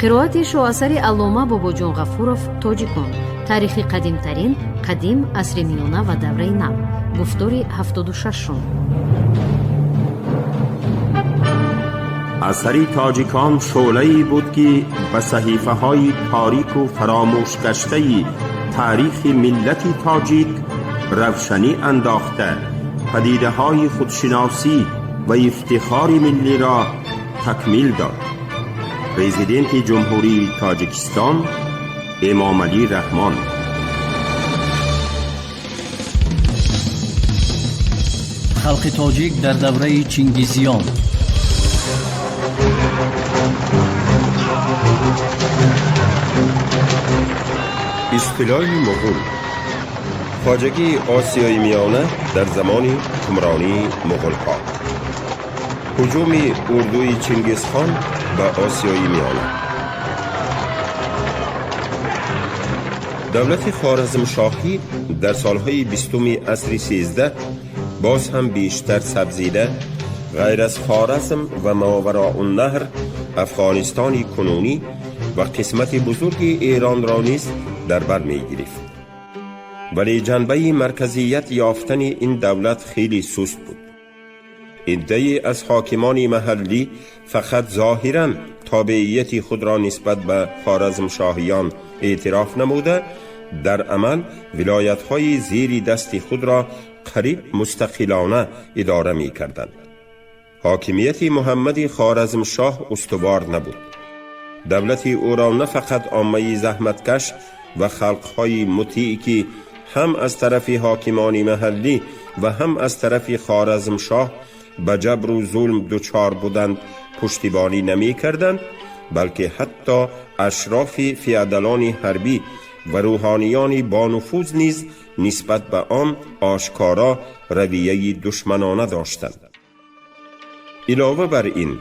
Қироати шоасари Аллома Бобоҷон Ғафуров «Тоҷикон: таърихи қадимтарин, қадим, асри миёна ва давраи нав», гуфтори 76-ум. Асари «Тоҷикон» шӯълае буд, ки ба саҳифаҳои торику фаромӯшгаштаи таърихи миллати тоҷик равшанӣ андохта, падидаҳои худшиносӣ ва ифтихори миллиро такмил дод. Президенти Ҷумҳурии Тоҷикистон Эмомалӣ Раҳмон. Халқи тоҷик дар давраи Чингизиён. Истилои муғул. Хоҷагии Осиёи Миёна дар замони ҳукмронии муғулҳо. Ҳуҷуми урдуи Чингизхон ба Осиёи Миёна. Давлати Хоразмшоҳӣ дар солҳои 20-уми асри 13 боз ҳам бештар сабзида, ғайр аз Хоразм ва Мовароуннаҳр, Афғонистони кунунӣ ва қисмати бузурги Эронро низ дар бар мегирифт. Вале ҷанбаи марказият ёфтани ин давлат хеле суст буд. Иддае аз ҳокимони маҳаллӣ фақат зоҳиран тобеияти худро нисбат ба хоразмшоҳиён эътироф намуда, дар амал вилоятҳои зери дасти худро қариб мустақилона идора мекарданд. Ҳокимияти Муҳаммади Хоразмшоҳ устувор набуд. Давлати ӯро на фақат оммаи заҳматкаш ва халқҳои мутеъ, ки ҳам аз тарафи ҳокимони маҳаллӣ ва ҳам аз тарафи Хоразмшоҳ ба ҷабру зулм дучор буданд, пуштибонӣ намекарданд, балки ҳатто ашрофи феодалони ҳарбӣ ва рӯҳониёни бонуфуз низ нисбат ба он ошкоро равияи душманона доштанд. Илова бар ин,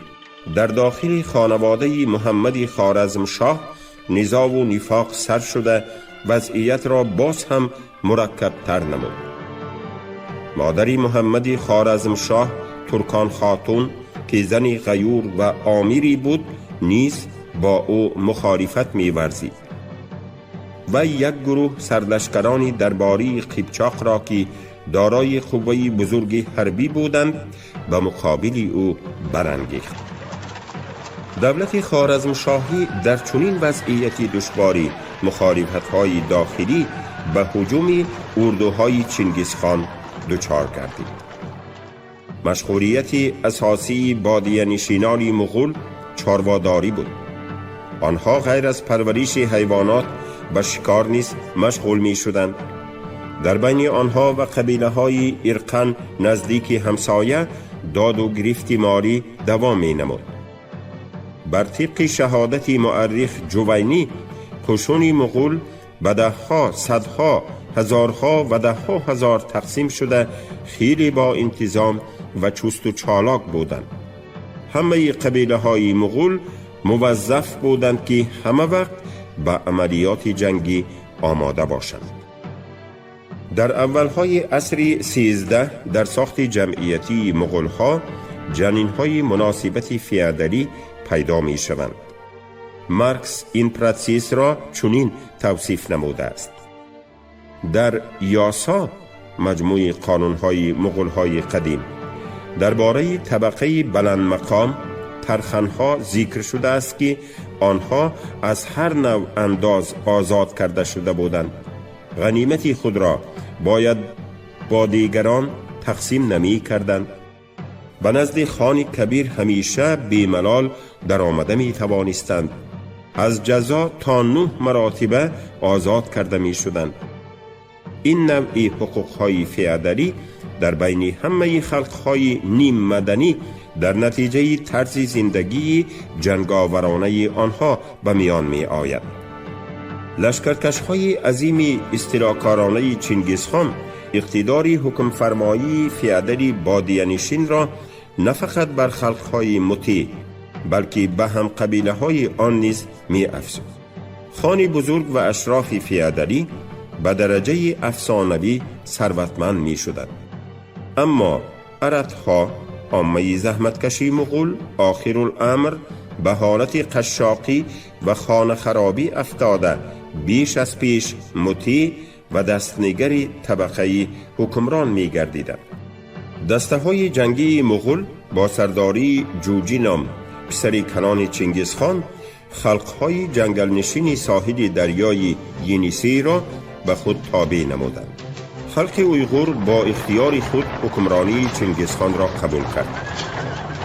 дар дохили хонаводаи Муҳаммади Хоразмшоҳ низову нифоқ сар шуда, вазъиятро боз ҳам мураккабтар намуд. Модари Муҳаммади Хоразмшоҳ, Туркон Хотун, ки зани ғаюр ва омирӣ буд, низ бо ӯ мухолифат меварзид. Вай як гурӯҳ сарлашкарони дарбории Қипчоқро, ки дорои қувваи бузурги ҳарбӣ буданд, ба муқобили ӯ барангехт. Давлати Хоразмшоҳӣ дар чунин вазъияти душвори мухолифатҳои дохилӣ ба ҳуҷуми урдуҳои Чингизхон дучор гардид. Машғулияти асосии бодиянишинони муғул чорводорӣ буд. Онҳо ғайр аз парвариши ҳайвонот ба шикор низ машғул мешуданд. Дар байни онҳо ва қабилаҳои ирқан наздики ҳамсоя доду гирифти молӣ давом менамуд. Бар тибқи шаҳодати муаррих Ҷувайнӣ, қушуни муғул ба даҳҳо, садҳо, ҳазорҳо ва даҳҳо ҳазор тақсим шуда, хеле бо интизом ва чусту чолок буданд. Ҳамаи қабилаҳои муғул муваззаф буданд, ки ҳама вақт ба амалиёти ҷангӣ омода бошанд. Дар аввалҳои асри 13 дар сохти ҷамъиятии муғулҳо ҷанинҳои муносибати феодалӣ пайдо мешаванд. Маркс ин протсессро чунин тавсиф намудааст: дар Ёсо, маҷмӯи қонунҳои муғулҳои қадим, дар бораи табақаи баландмақом тарханҳо зикр шудааст, ки онҳо аз ҳар навъ андоз озод карда шуда буданд, ғанимати худро бояд бо дигарон тақсим намекарданд, ба назди хони кабир ҳамеша бемалол даромада метавонистанд, аз ҷазо то нӯҳ маротиба озод карда мешуданд. Ин навъи ҳуқуқҳои феодалӣ дар байни ҳамаи халқҳои ниммаданӣ дар натиҷаи тарзи зиндагии ҷанговаронаи онҳо ба миён меояд. Лашкаркашҳои азими истилокоронаи Чингизхон иқтидори ҳукмфармоии феодали бодиянишинро на фақат бар халқҳои мутеъ, балки ба ҳамқабилаҳои он низ меафзуд. خانی بزرگ و اشراف فیادلی به درجه افسانوی ثروتمند می شدند. اما ارتها، عامه زحمتکشی مغول، آخر الامر به حالت قشاقی و خانه خرابی افتاده، بیش از پیش مطیع و دستنگر طبقه حکمران می گردیدند. دسته های جنگی مغول با سرداری جوجی نام پسر کلان چنگیز خان خلقهای جنگل نشین ساحل دریای ینیسی را به خود تابع نمودند. خلق اویغور با اختیار خود حکمرانی چنگیز خان را قبول کرد.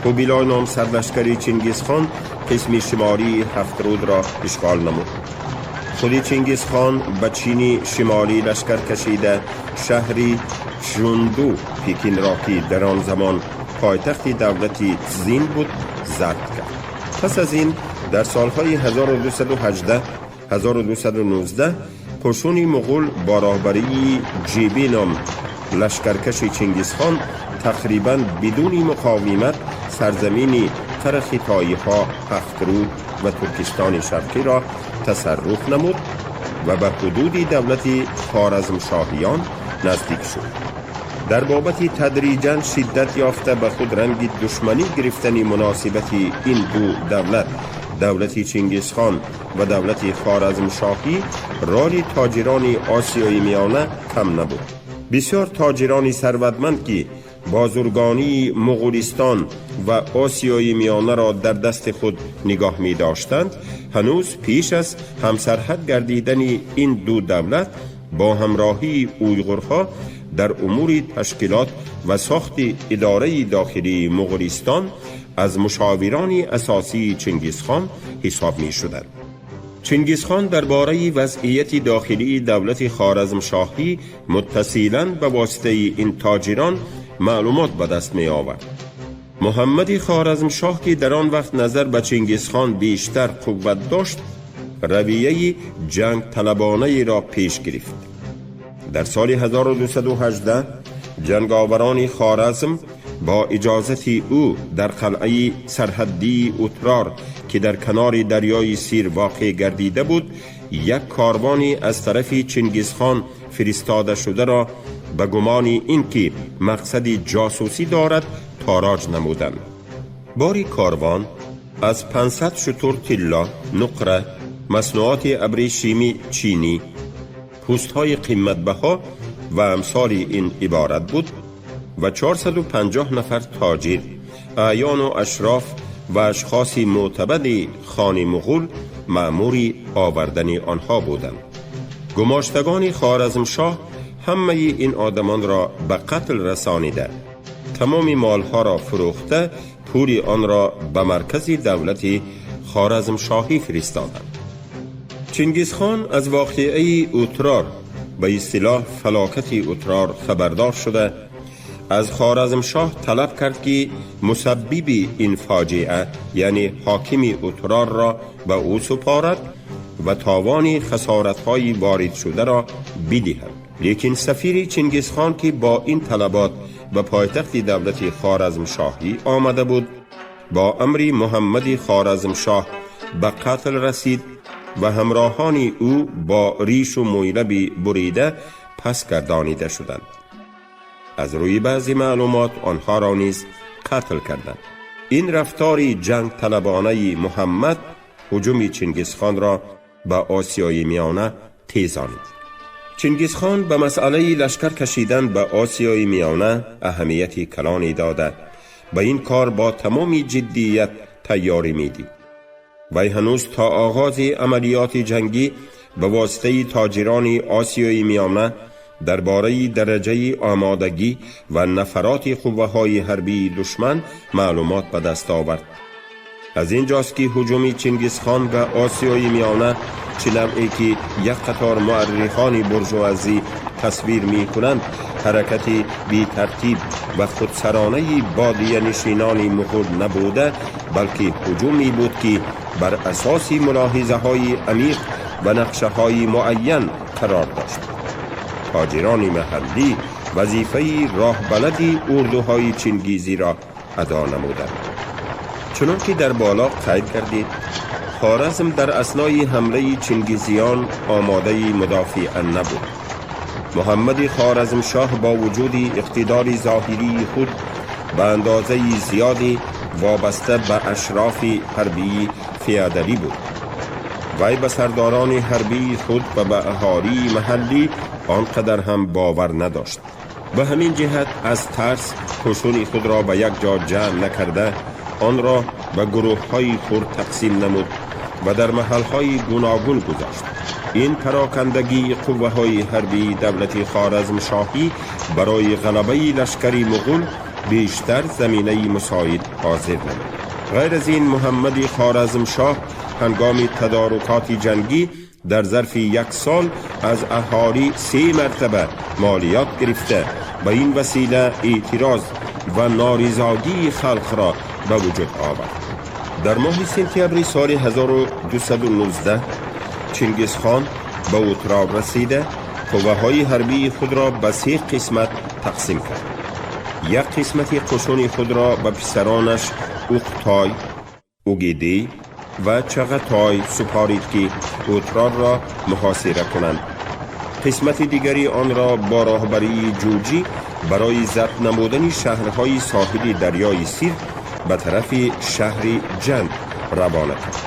قبیلای نام سرلشکر چنگیز خان قسم شمالی هفت رود را اشغال نمود. خود چنگیز خان به چین شمالی لشکر کشیده شهری ژوندو پیکین را که در آن زمان پایتخت دولت زین بود ضبط کرد. پس از این در سالهای 1218 1219 قشون مغول با راهبری جیبی نام لشکرکش چنگیز خان تقریبا بدون مقاومت سرزمین قرخیتایی ها، هفترود و ترکستان شرقی را تصرف نمود و به حدود دولت خوارزمشاهیان نزدیک شد. در بابت تدریجا شدت یافته به خود رنگ دشمنی گرفتن مناسبت این دو دولت، دولت چنگیز خان و دولت خوارزمشاهی، رال تاجران آسیای میانه کم نبود. بسیار تاجران ثروتمند که بازرگانی مغولستان و آسیای میانه را در دست خود نگاه می داشتند، هنوز پیش از همسرحد گردیدن این دو دولت با همراهی اویغورها در امور تشکیلات و ساخت اداره داخلی مغولستان از مشاوران اساسی چنگیز خان حساب می شدند. چنگیز خان درباره وضعیت داخلی دولت خوارزمشاهی متصلا به واسطه این تاجران معلومات به دست می آورد. محمد خوارزمشاه که در آن وقت نظر به چنگیز خان بیشتر قوت داشت، رویه جنگ طلبانه را پیش گرفت. در سال 1218 جنگاوران خوارزم با اجازت او در قلعه سرحدی اترار که در کنار دریای سیر واقع گردیده بود، یک کاروانی از طرف چنگیز خان فرستاده شده را به گمان اینکه مقصد جاسوسی دارد تاراج نمودند. باری کاروان از 500 شتر طلا، نقره، مصنوعات ابریشمی چینی، پوست‌های قیمت‌بها و امثال این عبارت بود و 450 نفر تاجر، اعیان و اشراف و اشخاص معتبر خان مغول مأمور آوردن آنها بودند. گماشتگان خوارزمشاه همه این آدمان را به قتل رسانیده، تمام مالها را فروخته، پول آن را به مرکز دولت خوارزمشاهی فرستادند. چنگیز خان از واقعه اترار، به اصطلاح فلاکت اترار، خبردار شده از خوارزمشاه طلب کرد که مسبب این فاجعه یعنی حاکم اترار را به او سپارد و تاوان خسارت‌های وارد شده را بدهد. لیکن سفیر چنگیز خان که با این طلبات به پایتخت دولت خوارزمشاهی آمده بود، با امر محمد خوارزمشاه به قتل رسید و همراهان او با ریش و مویلب بریده پس گردانیده شدند. از روی بعضی معلومات آنها را نیز قتل کردند. این رفتار جنگ طلبانه محمد هجوم چنگیز خان را به آسیای میانه تیزانید. چنگیز خان به مسئله لشکر کشیدن به آسیای میانه اهمیت کلانی داده، به این کار با تمام جدیت تیاری میدید. وی هنوز تا آغاز عملیات جنگی به واسطه تاجران آسیای میانه درباره درجه آمادگی و نفرات قوه حربی دشمن معلومات به دست آورد. از اینجاست که هجوم چنگیز خان به آسیای میانه چه نوعی که یک قطار مورخان بورژوازی تصویر می کنند، حرکت بی ترتیب و خودسرانه بادیه نشینان مغول نبوده، بلکه هجومی بود که بر اساس ملاحظه های عمیق و نقشه های معین قرار داشت. تاجران محلی وظیفه راهبلد اردوهای چنگیزی را ادا نمودند. چنان که در بالا قید کردید، Хоразм дар аснои ҳамлаи Чингизиён омодаи мудофиа набуд. Муҳаммади Хоразмшоҳ бо вуҷуди иқтидори зоҳирии худ ба андозаи зиёде вобаста ба ашрофи ҳарбии феодалӣ буд. Вай ба сардорони ҳарбии худ ва ба аҳолии маҳаллӣ он қадар ҳам бовар надошт. Ба ҳамин ҷиҳат аз тарс қушуни худро ба як ҷо ҷамъ накарда, онро ба гурӯҳҳои хурд тақсим намуд ва дар маҳалҳои гуногун гузошт. Ин парокандагии қувваҳои ҳарбии давлати Хоразмшоҳӣ барои ғалабаи лашкари муғул бештар заминаи мусоид ҳозир намуд. Ғайр аз ин, Муҳаммади Хоразмшоҳ ҳангоми тадорукоти ҷангӣ дар зарфи як сол аз аҳолӣ се мартаба молиёт гирифта, ба ин васила эътироз ва норизогии халқро ба вуҷуд овард. Дар моҳи сентябри соли 1219 Чингизхон ба Утрор расида, қувваҳои ҳарбии худро ба се қисмат тақсим кард. Як қисмати қушуни худро ба писаронаш Уқтой, Угидей ва Чағатой супорид, ки Утрорро муҳосира кунанд. Қисмати дигари онро бо роҳбарии Ҷуҷӣ барои забт намудани шаҳрҳои соҳили дарёи Сир ба тарафи шаҳри Ҷанд равона кард.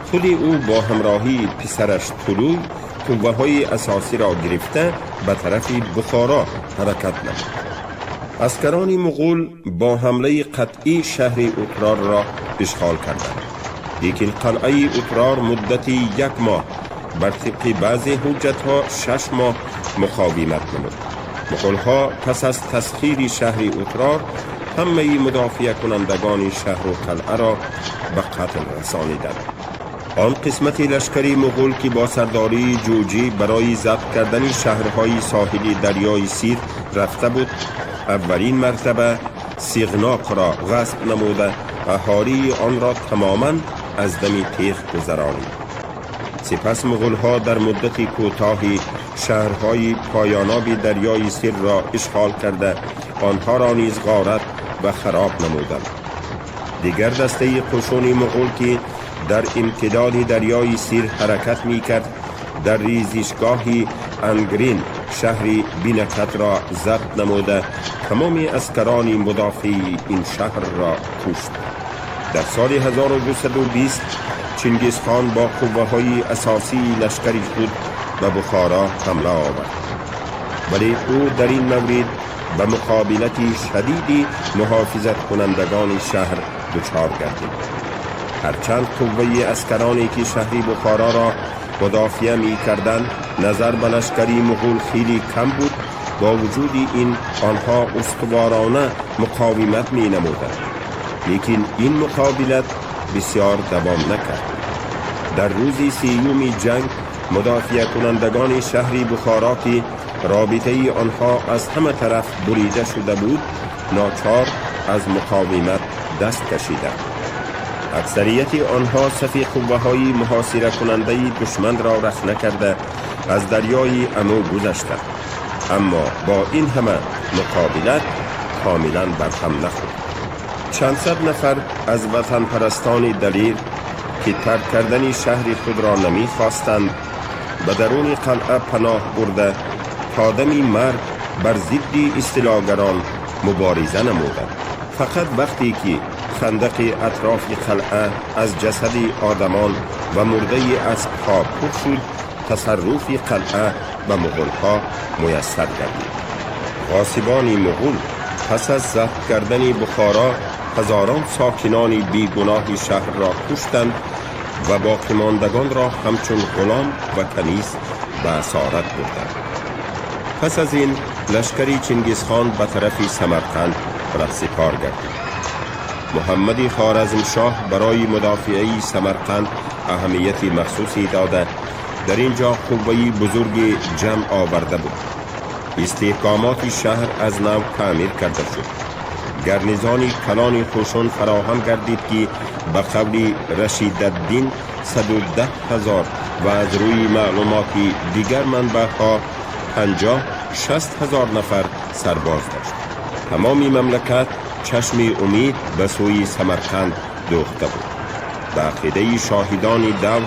Худи ӯ бо ҳамроҳии писараш Тулуй қувваҳои асосиро гирифта, ба тарафи Бухоро ҳаракат намуд. Аскарони муғул бо ҳамлаи қатъӣ шаҳри Утрорро ишғол карданд. Лекин қалъаи Утрор муддати як моҳ, бар тибқи баъзе ҳуҷҷатҳо 6 моҳ, муқовимат намуд. Муғулҳо пас аз тасхири шаҳри Утрор ҳамаи мудофиакунандагони шаҳру қалъаро ба қатл расониданд. Он қисмати лашкари муғул, ки бо сардории Ҷуҷӣ барои забт кардани шаҳрҳои соҳили дарёи Сир рафта буд, аввалин мартаба Сиғноқро ғасб намуда, аҳолии онро тамоман аз дами теғ гузаронид. Сипас муғулҳо дар муддати кӯтоҳи шаҳрҳои поёноби дарёи Сирро ишғол карда, онҳоро низ ғорат ва хароб намуданд. Дигар дастаи қушуни муғул, ки дар имтидоди дарёи Сир ҳаракат мекард, дар резишгоҳи Ангрин шаҳри Бинакатро забт намуда, тамоми аскарони мудофии ин шаҳрро кушт. Дар соли 1220 Чингизхон бо қувваҳои асосии лашкари худ ба Бухоро ҳамла овард, вале ӯ дар ин маврид ба муқобилати шадиди муҳофизаткунандагони шаҳр дучор гардид. Ҳарчанд қувваи аскароне, ки шаҳри Бухороро мудофиа мекарданд, назар ба лашкари муғул хеле кам буд, бо вуҷуди ин онҳо устуворона муқовимат менамуданд. Лекин ин муқобилат бисёр давом накард. Дар рӯзи сеюми ҷанг мудофиакунандагони шаҳри Бухоро, ки робитаи онҳо аз ҳама тараф бурида шуда буд, ночор аз муқовимат даст кашиданд. Аксарияти онҳо сафи қувваҳои муҳосиракунандаи душманро рахна карда, аз дарёи Аму гузаштанд. Аммо бо ин ҳама муқобилат комилан барҳам нахӯрд. Чандсад нафар аз ватанпарастони далир, ки тарк кардани шаҳри худро намехостанд, ба даруни қалъа паноҳ бурда, то дами марг бар зидди истилогарон мубориза намуданд. Фақат вақте ки хандақи атрофи қалъа аз ҷасади одамон ва мурдаи аспҳо пур шуд, тасарруфи қалъа ба муғулҳо муяссар гардид. Ғосибони муғул пас аз забт кардани Бухоро ҳазорон сокинони бегуноҳи шаҳрро куштанд ва боқимондагонро ҳамчун ғулом ва каниз ба асорат бурданд. Пас аз ин лашкари Чингизхон ба тарафи Самарқанд раҳсипор гардид. Муҳаммади Хоразмшоҳ барои мудофиаи Самарқанд аҳамияти махсусе дода, дар ин ҷо қувваи бузурге ҷамъ оварда буд. Истеҳкомоти шаҳр аз нав таъмир карда шуд. Гарнизони калони қушун фароҳам гардид, ки ба қавли Рашидаддин 110 000 ва аз рӯи маълумоти дигар манбаъҳо 50-60 ҳазор нафар сарбоз дошт. Тамоми мамлакат чашми умед ба сӯи Самарқанд дӯхта буд. به عقیده شاهدان دور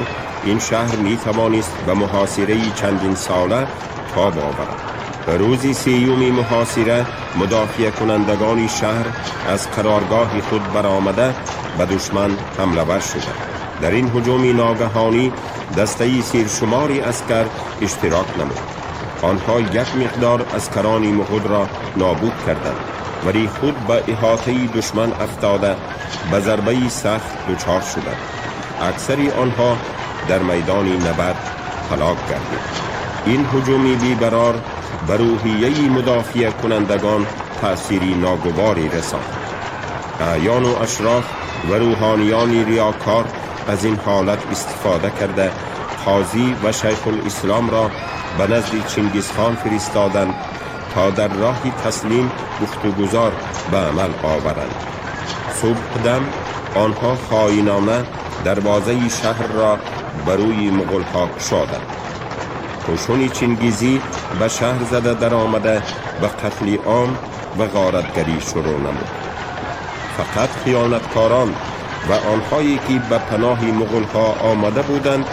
این شهر می توانست به محاصره چندین ساله تاب آورد. به روز سیوم محاصره مدافع کنندگان شهر از قرارگاه خود برآمده به دشمن حمله ور شدند. در این هجوم ناگهانی دسته سیرشماری عسکر اشتراک نمود. آنها یک مقدار عسکران مغول را نابود کردند، ولی خود به احاطه دشمن افتاده به ضربه سخت دچار شدند. اکثر آنها در میدان نبرد هلاک گردید. این هجوم بی‌قرار به روحیه مدافع کنندگان تأثیری ناگواری رساند. اعیان و اشراف و روحانیان ریاکار از این حالت استفاده کرده قاضی و شیخ الاسلام را به نزد چنگیزخان فرستادند تا در راه تسلیم گفتگذار به عمل آورند. صبح دم آنها خائنانه دروازه شهر را بر روی مغول‌ها گشادند. قشون چنگیزی به شهر زده در آمده به قتل عام و غارتگری شروع نمود. فقط خیانتکاران و آنهایی که به پناه مغول‌ها آمده بودند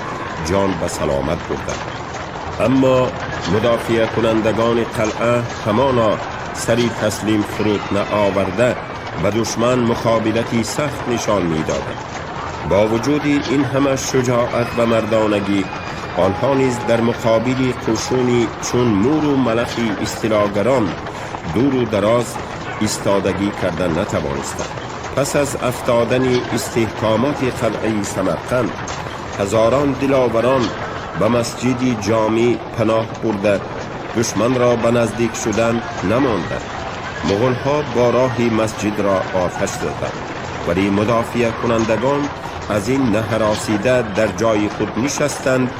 جان به سلامت بردند. اما مدافع کنندگان قلعه همانا سری تسلیم فرود نآورده و دشمن مقابلتی سخت نشان می‌دادند. با وجود این همه شجاعت و مردانگی آنها نیز در مقابل قشونی چون مور و ملخی استیلاگران دور و دراز ایستادگی کردن نتوانستند. پس از افتادن استحکامات قلعه سمرقند هزاران دلاوران به مسجد جامع پناه برده دشمن را به نزدیک شدن نماندند. مغول‌ها با راه مسجد را آتش زدند، ولی مدافع کنندگان از این نهراسیده در جای خود نشستند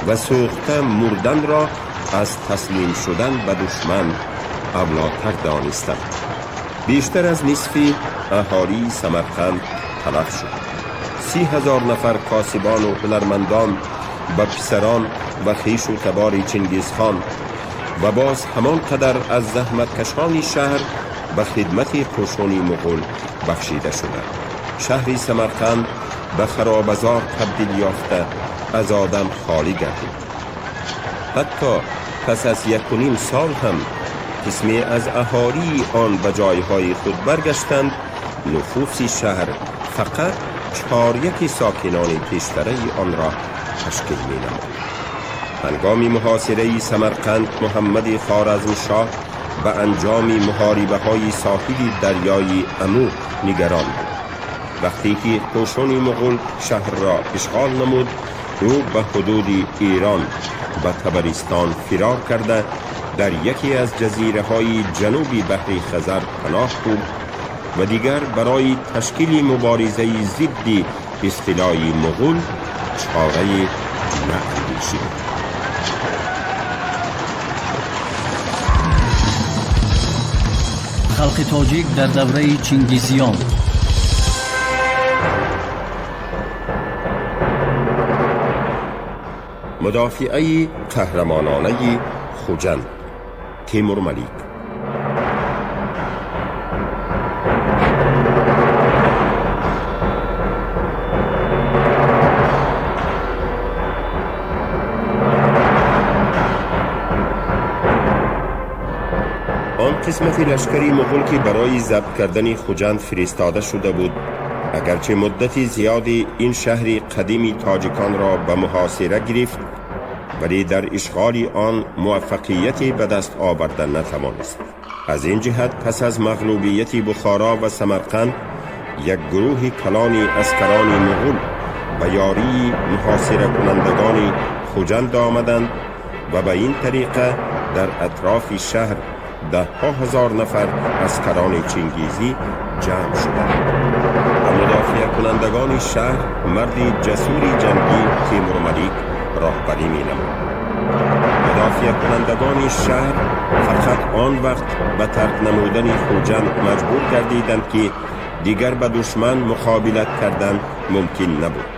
و سوخته مردن را از تسلیم شدن به دشمن اولاتر دانستند. بیشتر از نصف اهالی سمرقند تلف شد. 30,000 نفر کاسبان و هنرمندان و پسران و خویش و تبار چنگیزخان و باز همان قدر از زحمتکشان شهر به خدمت قشون مغول بخشیده شدند. شهر سمرقند به خرابزار تبدیل یافته از آدم خالی گردید. حتی پس از 1.5 سال هم قسمی از اهالی آن به جایهای خود برگشتند. نفوس شهر فقط 4/4 ساکنان پیشتره آن را تشکیل می نمود. هنگام محاصره سمرقند محمد خوارزمشاه به انجام محاربه های ساحل دریای امو نگران بود. وقتی که قشون مغول شهر را اشغال نمود، او به حدود ایران به طبرستان فرار کرده در یکی از جزیره های جنوبی بحر خزر پناه برد و دیگر برای تشکیل مبارزه ضد استیلای مغول چاره ناندیشید. халқи тоҷик дар давраи Чингизиён. мудофиаи қаҳрамононаи Хуҷанд Темур Малик. آن قسمت لشکری مغول که برای ضبط کردن خوجند فرستاده شده بود، اگرچه مدت زیادی این شهر قدیمی تاجیکان را به محاصره گرفت، ولی در اشغال آن موفقیتی به دست آوردن نتوانست. از این جهت پس از مغلوبیت بخارا و سمرقند، یک گروه کلانی عسکران مغول به یاری محاصره کنندگان خوجند آمدند و به این طریقه در اطراف شهر ده هزار نفر عسکران چنگیزی جمع شدند. و مدافع کنندگان شهر مرد جسور جنگی تیمور ملیک راهبری می نمود. مدافع کنندگان شهر فقط آن وقت به ترک نمودن خوجند مجبور گردیدند که دیگر به دشمن مقابلت کردن ممکن نبود.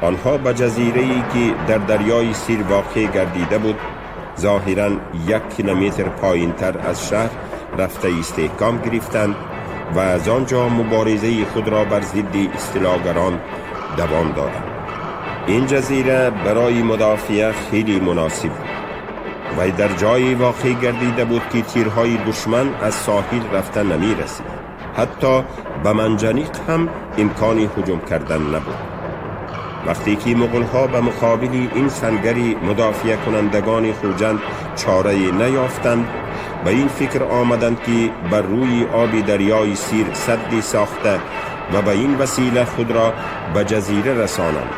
آنها به جزیره‌ای که در دریای سیر واقع گردیده بود، ظاهراً 1 کیلومتر پایین‌تر از شهر رفته استحکام گرفتند و از آنجا مبارزه خود را بر ضد استیلاگران دوام دادند. این جزیره برای مدافعه خیلی مناسب بود و در جایی واقع گردیده بود که تیرهای دشمن از ساحل رفته نمی رسید. حتی به منجنیق هم امکانی هجوم کردن نبود. وقتی که مغول‌ها به مقابل این سنگری مدافعه کنندگان خوجند چاره نیافتند، به این فکر آمدند که بر روی آب دریای سیر سدی ساخته و به این وسیله خود را به جزیره رسانند.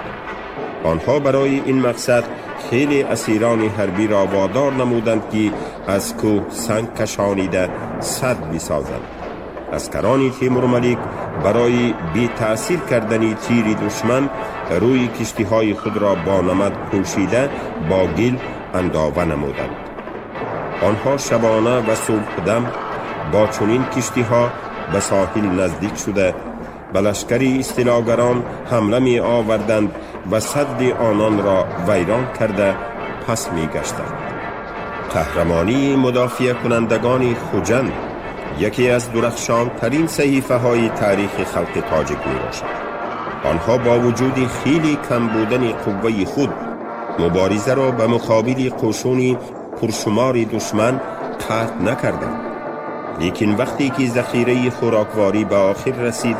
آنها برای این مقصد خیلی اسیران حربی را وادار نمودند که از کوه سنگ کشانیده سد بسازند. اسکران تیمور ملیک برای بی تأثیر کردن تیر دشمن روی کشتی های خود را با نمد پوشیده با گل انداوه نمودند. آنها شبانه و صبحدم با چنین کشتی ها به ساحل نزدیک شده به لشکر استیلاگران حمله می آوردند و سد آنان را ویران کرده پس می گشتند. قهرمانی مدافع کنندگان خوجند یکی از درخشان ترین صحیفه های تاریخ خلق تاجیک می باشد. آنها با وجود خیلی کم بودن قوه خود مبارزه را به مقابل قشون پرشمار دشمن قطع نکردند. لیکن وقتی که ذخیره خوراکواری به آخر رسید،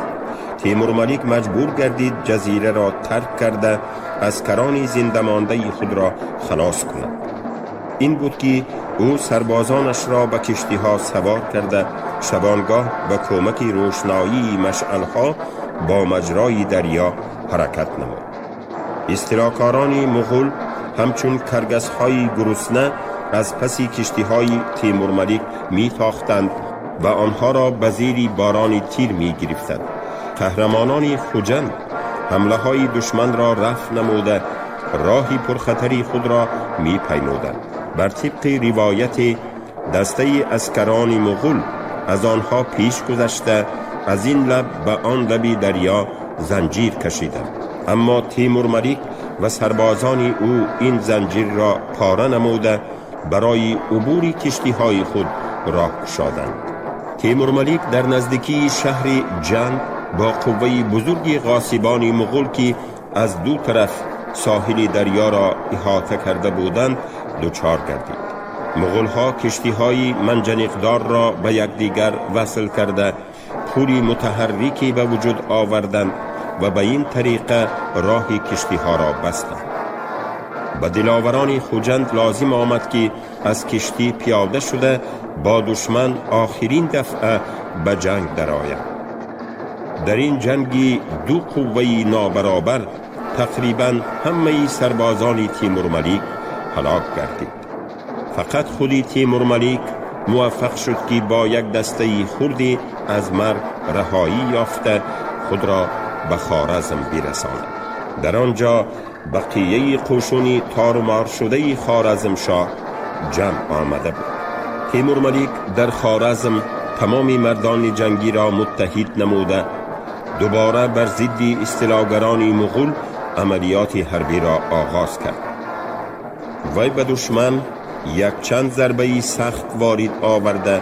تیمور ملیک مجبور گردید جزیره را ترک کرده از کران زنده مانده خود را خلاص کند. این بود که او سربازانش را به کشتی ها سوار کرده شبانگاه به کمک روشنایی مشعلها با مجرای دریا حرکت نمود. استیلاکاران مغول همچون کرگس های گرسنه از پس کشتی های تیمور ملیک می تاختند و آنها را به زیر باران تیر می گرفتند. قهرمانان خوجند حمله های دشمن را رفع نموده راهی پرخطری خود را می پیمودند. بر طبق روایت دسته اسکران مغول از آنها پیش گذشته از این لب به آن لب دریا زنجیر کشیدند. اما تیمور ملیک و سربازان او این زنجیر را پاره نموده برای عبور کشتی های خود راه گشادند. تیمور ملیک در نزدیکی شهر جند با قوه بزرگ غاصبان مغول که از دو طرف ساحل دریا را احاطه کرده بودند دچار گردید. مغول ها کشتی های منجنیقدار را به یکدیگر وصل کرده پولی متحرکی به وجود آوردند و به این طریقه راه کشتی ها را بستند. به دلاوران خوجند لازم آمد که از کشتی پیاده شده با دشمن آخرین دفعه به جنگ درآیند. در این جنگ دو قوه نابرابر تقریبا همه سربازان تیمور ملیک هلاک گردید. فقط خودی تیمور ملیک موفق شد که با یک دسته خردی از مرگ رهایی یافته خود را به خوارزم برساند. در آنجا بقیه قشون تارمار شده خوارزمشاه جمع آمده بود. تیمور ملیک در خوارزم تمام مردان جنگی را متحد نموده دوباره بر ضد استیلاگران مغول عملیات حربی را آغاز کرد. وی به دشمن یک چند ضربه سخت وارد آورده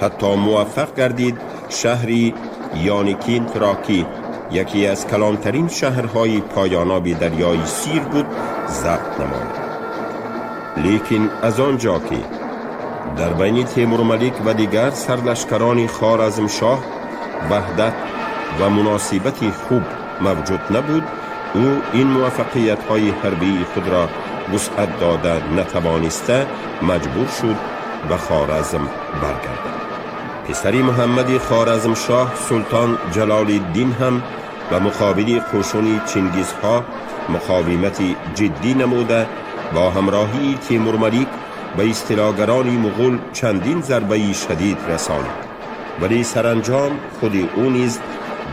حتی موفق گردید شهری یانیکینت را که یکی از کلانترین شهرهای پایاناب دریای سیر بود ضبط نماید. لیکن از آنجا که در بین تیمور ملیک و دیگر سرلشکران خوارزمشاه وحدت و مناسبت خوب موجود نبود، او این موفقیت های حربی خود را وسعت داده نتوانسته مجبور شد به خوارزم برگردد. پسر محمد خوارزمشاه سلطان جلال الدین هم به مقابل قشون چنگیزها مقاومت جدی نموده با همراهی تیمور ملیک به استیلاگران مغول چندین ضربه شدید رساند، ولی سرانجام خود او نیز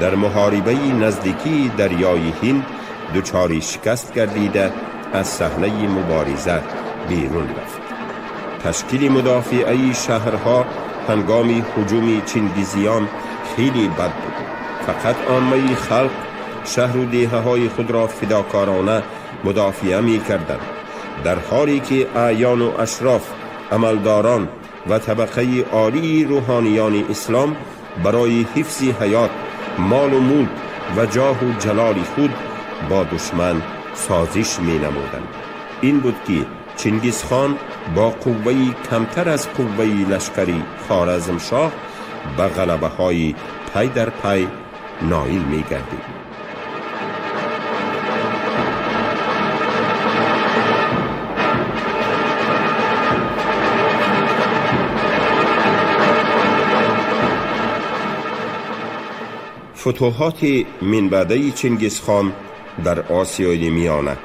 در محاربه نزدیکی دریای هند دچار شکست گردیده از صحنه مبارزه بیرون رفت. تشکیل مدافعه شهرها هنگام هجوم چنگیزیان خیلی بد بود. فقط عامه خلق شهر و دیهه های خود را فداکارانه مدافعه می کردند، در حالی که اعیان و اشراف، عملداران و طبقه عالی روحانیان اسلام برای حفظ حیات، مال و ملک و جاه و جلال خود با دشمن سازش می نمودند. این بود که چنگیزخان با قوه‌ای کمتر از قوه لشکری خوارزمشاه به غلبه های پی در پی نایل می گردید. فتوحات منبعده چنگیزخان در آسیای میانه.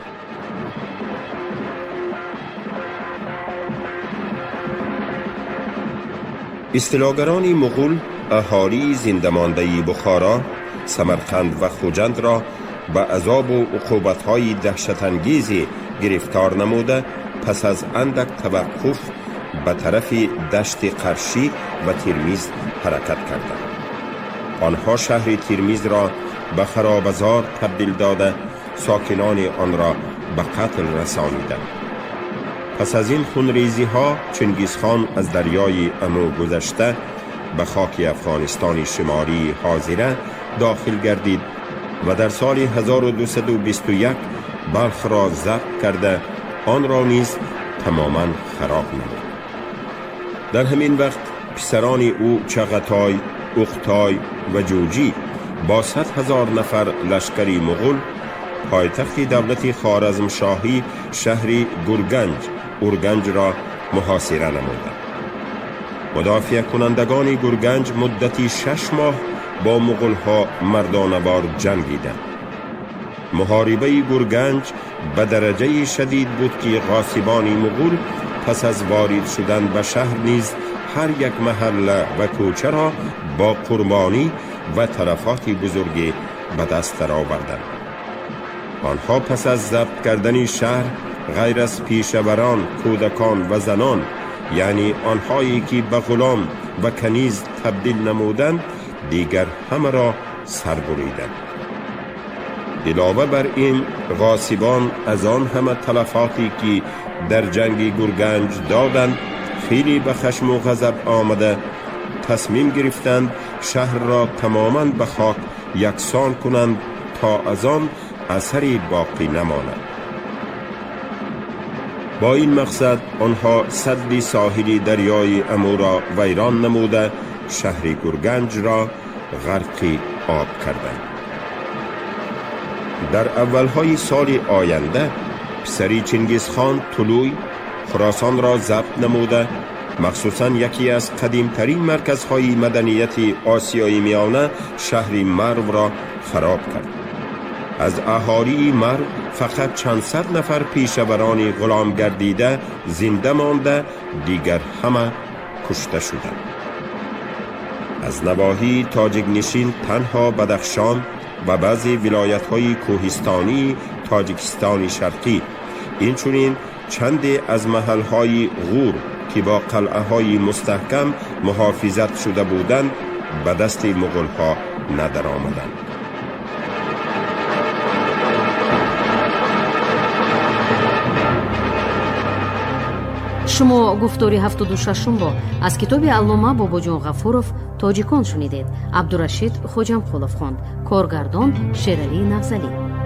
استیلاگران مغول اهالی زنده مانده بخارا، سمرقند و خوجند را به عذاب و عقوبت‌های دهشت‌انگیزی گرفتار نموده، پس از اندک توقف به طرف دشت قرشی و ترمیز حرکت کردند. آنها شهر ترمیز را به خرابزار تبدیل داده، ساکنان آن را به قتل رسانیدند. پس از این خونریزی ها چنگیزخان از دریای امو گذشته به خاک افغانستان شمالی حاضره داخل گردید و در سال 1221 بلخ را ضبط کرده، آن را نیز تماما خراب نمود. در همین وقت پسران او چغتای، اختای و جوجی با 100,000 نفر لشکری مغول پایتخت دولت خوارزمشاهی شهر گرگنج اورگنج را محاصره نمودند. مدافع کنندگان گرگنج مدتی 6 ماه با مغولها مردانوار جنگیدند. محاربه گرگنج به درجه شدید بود که غاصبان مغول پس از وارد شدن به شهر نیز هر یک محله و کوچه را با قربانی و تلفات بزرگی به دست درآوردند. آنها پس از ضبط کردن شهر غیر از پیشوران، کودکان و زنان، یعنی آنهایی که به غلام و کنیز تبدیل نمودند، دیگر همه را سر بریدند. علاوه بر این غاصبان از آن همه تلفاتی که در جنگ گرگنج دادند خیلی به خشم و غضب آمده، تصمیم گرفتند شهر را تماما به خاک یکسان کنند تا از آن اثری باقی نماند. با این مقصد آنها سد ساحلی دریای امو را ویران نموده، شهر گرگنج را غرق آب کردند. در اولهای سال آینده پسری چنگیزخان طلوی خراسان را ضبط نموده، مخصوصا یکی از قدیمترین مرکزهای مدنیت آسیای میانه شهر مرو را خراب کرد. از اهالی مرو فقط چند صد نفر پیشوران غلام گردیده زنده مانده، دیگر همه کشته شدند. از نواحی تاجیک نشین تنها بدخشان و بعضی ولایت‌های کوهستانی تاجیکستان شرقی، اینچنین چندی از محل‌های غور که با قلعه‌های مستحکم محافظت شده بودند به دست مغول‌ها ندرآمدند. Шумо гуфтори 76-умро аз китоби Аллома Бобоҷон Ғафуров «Тоҷикон» шунидед. Абдурашид Хоҷамқулов хонд. Коргардон Шералӣ Нағзалӣ.